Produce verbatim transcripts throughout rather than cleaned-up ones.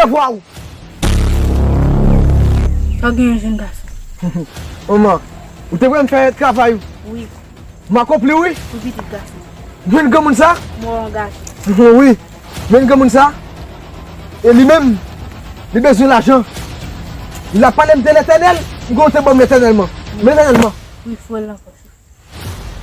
Waw! Sa w gen yon jèn gason? Manman, ou te wè m fè travay ou? Wi. M akonpli, wi. Wi, pitit gason. Jwenn granmoun sa? Mwen yon gason. Wi. Jwenn granmoun sa? E li menm, li bezwen lajan. Li la pale m de Letènèl, m gen yon te ban m Letènèl man. Men Letènèl man. Wi, fò l ankò.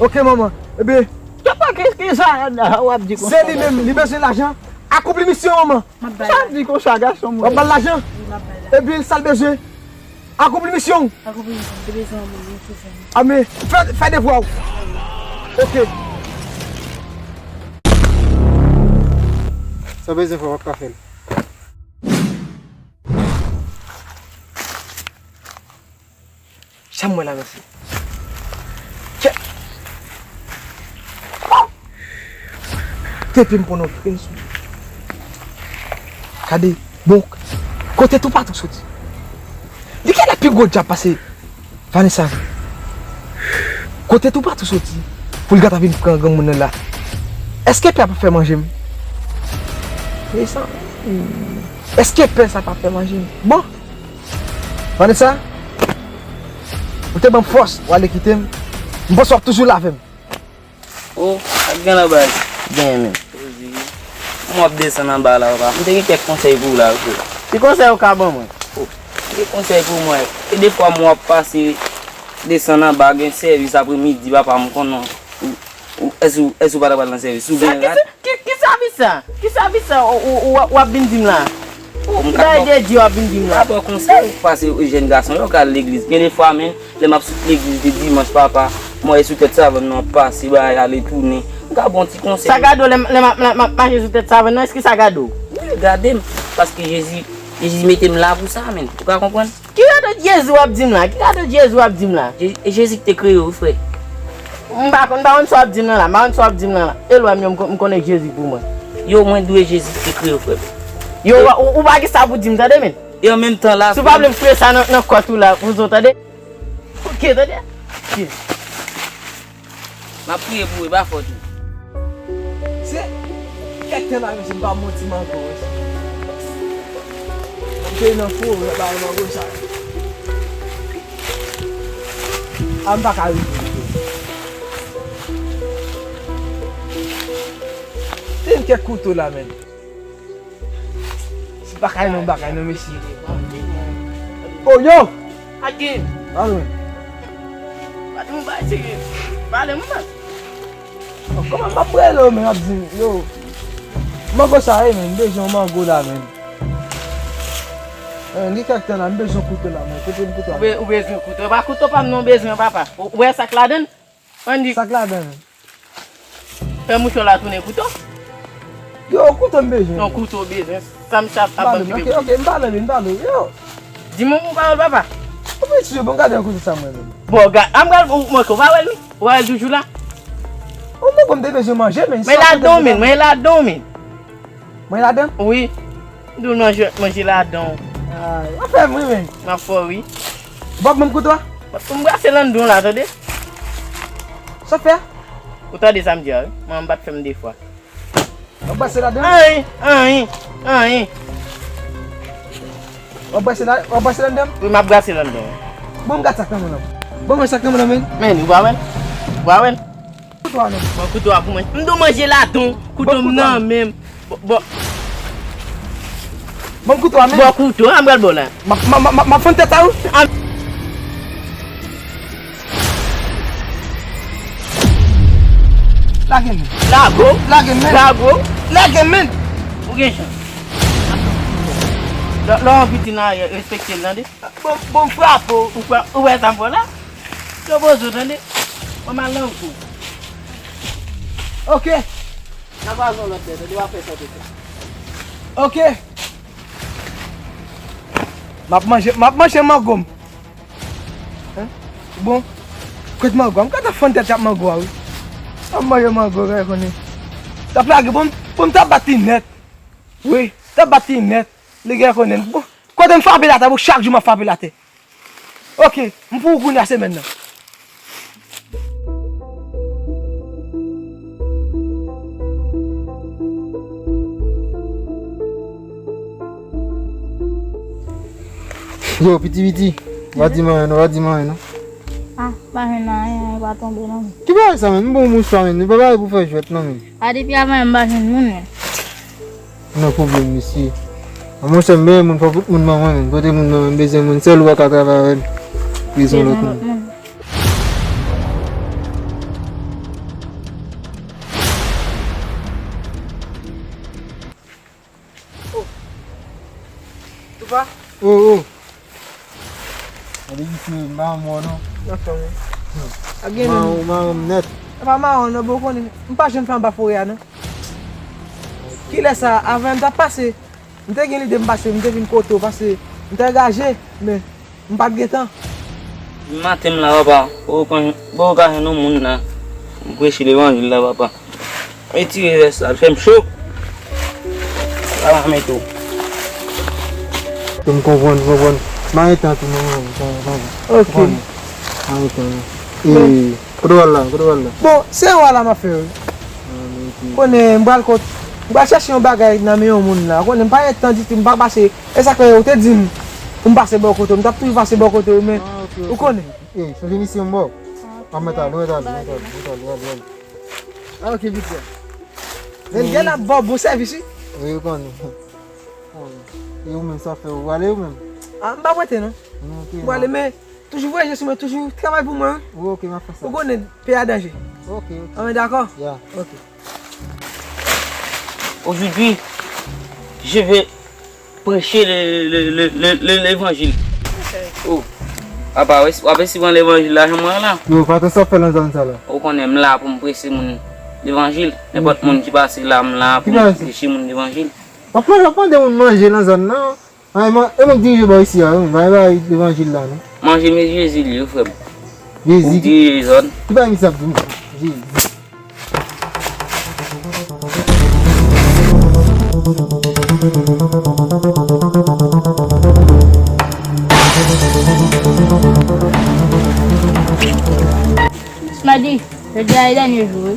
Ok, manman. Ebyen, papa, ki, ki sa w ap di konsa? Se li menm, li bezwen lajan. Akonpli misyon, manman. M ap bay lajan. Sa w ap di konsa, gason mwen? W ap ba l lajan? Wi, m ap bay lajan. Ebyen, sa l bezwen? Akonpli misyon w. Akonpli misyon, m te bezwen yon moun, yon ti jèn. Amen. Fè, fè devwa w. Ok. Sa w bezwen fè, w ap ka fè l. Sa m wè la, mesye? Tchè! Depi m pran yon grenn sou. Gade, bon, kote toupatou soti? Li genlè pi gwo dyab pase Vanessa. Kote toupatou soti? Pou l gentan vin pran granmoun nan la. Èske pè a p ap fè manje m? Mezanmi. Èske pè sa p ap fè manje m? Bon. Vanessa, ou te ban m fòs, w ale kite m. M panse w ap toujou la avè m. O, sa k gen la baz? Genyen menm. Poze. Kòman w ap desann anba la, papa? M te gen kèk konsèy pou ou la, frè. Ki konsèy ou ka ban mwen? O, m gen konsèy pou mwen. E defwa m wè w ap pase, desann anba, gen sèvis apremidi, papa, m konnen w, w, èske w, èske w pa ta pral nan sèvis? Ou gen rad? Ki, ki sèvis sa? Ki sèvis sa w, w, w, w ap vin di m la? Ki bagay de Dye w ap vin di m la? M ka ba w konsèy, paske jèn gason yo ka al legliz. Gen defwa, men, lè m ap sot legliz de dimanch, papa, m wè sou tèt savann nan ap pase, bagay ale tounen. M ka ba w yon ti konsèy. Sa gade w lè m, lè m ap, lè m ap mache sou tèt savann nan, èske sa gade w? Wi, gade m, paske Jezi, Jezi mete m la pou sa, men. Ou ka konprann? Ki radòt Jezi w ap di m la? Ki radòt Jezi w ap di m la? Je-, e Jezi ki te kreye w, wi, frè. M pa konn, m pa konn sa w ap di m nan la. M pa konn sa w ap di m nan la. E lwa m yo, m kon-, m konnen Jezi pou mwen. Yo, mwen dwe Jezi ki te kreye w, frè. Yo, ou, ou pa gen sa pou di m, tande, men. E an menm tan la, si w pa vle m foure sa nan, nan kòt ou la, pou zot, tande. Ok, tande. Ok. M ap priye pou ou, e pa fòt ou. Se kèk tan la, mesye, m pa manti m ankò, mesye. M te nan fo, m pa mango sa. A, m pa ka rive, mesye. Te gen kèk kouto la, men. Se pa kay non, bagay non, mesye. Oh, yo! Akin! Pale mwen. Pale mwen, pale mwen. Oh, kòman m ap rele w, men, w ap di m, yo. Mango sa ye, men, m bezwen yon mango la, men. Eh, li kèk tan la, m bezwen kouto la, men. Kote m kouto a? Ou be-, ou bezwen kouto. E pa kouto pa m non, w bezwen, papa. Ou, ou wè sa k ladan l? Ann di. Sa k ladan l? Fè mouchwa la tounen kouto. Yo, kouto m bezwen. Non, kouto w bezwen. Sa misye ap, ap ban m ki bezwen. Ok, ok, m pale, m pale, yo. Di m yon pawòl, papa. Ou mwen siye, bon, gade yon kouto sa mwen menm. Bon, gade, a m pral, ou manke, ou pa wè l, wi? Ou pa wè l toujou la? Ou mwen, bon, m te bezwen manje, men. Mwen ladan, men, mwen ladan, men. Mwen ladan? Wi. M di w manje, manje ladan w. Ay, w ap fè m ri, men. M ap fè w ri. W ap ban m kouto a? M ap, m brase l anndan w la, tande? Sa w fè a? Ou tande sa m di a, wi. Mwen, m pa t fè m de fwa. W ap brase ladan? Anyen, anyen, anyen. W ap brase la, w ap brase l anndan m? Wi, m ap brase l anndan w. Bon, m gad sa k nan men w. Bon, men sa k nan men w, men. Men, ou pa wè l? Ou pa wè l? Kouto a non. Bon, kouto a pou mwen. M di w manje ladan w, kouto m nan men m. Bon, bon. Bon, kouto a, men. Bon, kouto a, m pral ba w la. M ap, m ap, m ap, m ap fann tèt a ou. Lage men. Lage w. Lage men. Lage w. Lage men. Ou gen chans. Lè, lè w an piti nan aryè, respekte l, tande? Bon, bon, m frape w. Ou fra-, ou wè sa m fè w la? Yo bozo, tande? Mwen mal nan kou. Ok. N a kwaze yon lòt lè, tande, w a fè sa w te fè. Ok. M ap manje, m ap manje mango m. Hein? Bon. Kot mango a? M ka ta fann tèt ap mango a, wi. M ap manje mango, gade konnen. T ap lage, bon, bon, m t ap bat li nèt. Wi, t ap bat li nèt. Li gen konnen. Bon, kote m frape l atè, bon, chak jou m ap frape l atè. Ok, m pou ou kounye a semèn nan. Yo, piti piti, w pa di m anyen non, w pa di m anyen non. Ah, m pa jwenn anyen, anyen pa tonbe non. Ki bagay sa menm? M bon mouswa menm, li pa bagay pou fè jwèt non menm. A depi avan m pa jwenn moun menm. Nan pwoblèm mesye. A monchè, m bezwen moun, fò tout moun ban mwen menm. Kote moun ban mwen, m bezwen moun, sèl ou a ka travay avè m. Bezwen lòt moun. Toupa? Oh, oh. Gade isi, m pa mò non. Nan fè w. Ap gen moun. Mawon, mawon nèt. E pa mawon non, bon konnen. M pa janm fè anba forè a non. Kilè sa, avan m t ap pase. M te gen lide m pase, m te vin kote w, pase m te angaje, men m pa t gen tan. Maten m la, papa, poko konn, poko ka jwenn yon moun la. M preche levanjil la, papa. Retire vès la, l fè m cho. Ala mete w. M konprann, m konprann. M a gen tan tou, non, non, non, non. Ok. M a gen tan. E, kote w al la? Kote w al la? Bon, se yon wala m ap fè, wi. Ah, men, ok. Konnen, m pral kot, m pral chèche yon bagay nan men yon moun la. Konnen, m pa gen tan ditou, m pa pase. E sa k fè, ou te di m pou m pase bò kote w, m t ap toujou pase bò kote w, men, ah, ok, ou konnen. E, chanje misyon m ba w. Ah, ok. Anmèt al, anmèt al, anmèt al, anmèt al, anmèt al. Ah, ok, Victor. Men gen ap ba w bon sèvis, wi. Wi, ou konnen. E ou menm, sa fè ou ale ou menm? Ah, m pa prete non. Non, ok, m ale, men toujou voye je sou mwen, toujou travay pou mwen, wi. Wi, ok, m ap fè sa. Ou konnen, peyi a danje. Ok, ok. Ah, men dakò? Ya. Ok. Aujourd'hui, je vais prêcher le, le, le, le, le, l'évangile. Oh, apa, w ap resi pran levanjil la, jan mwen la. Yo, pa t sa fè nan zòn sa la. Ou konnen m la pou m preche moun levanjil. Nenpòt moun ki pase la, m la pou m preche moun levanjil. W ap mande, w ap mande moun manje nan zòn nan. Ay, man, e mwen k dirije bò isi a, wi, bay, bay levanjil la, non. Manje men Jezi li, wi, frè m. Jezi. Ou dirije zòn. Ki bay misye ap di m? Jezi. Smadi, jodi a e dènye jou, wi.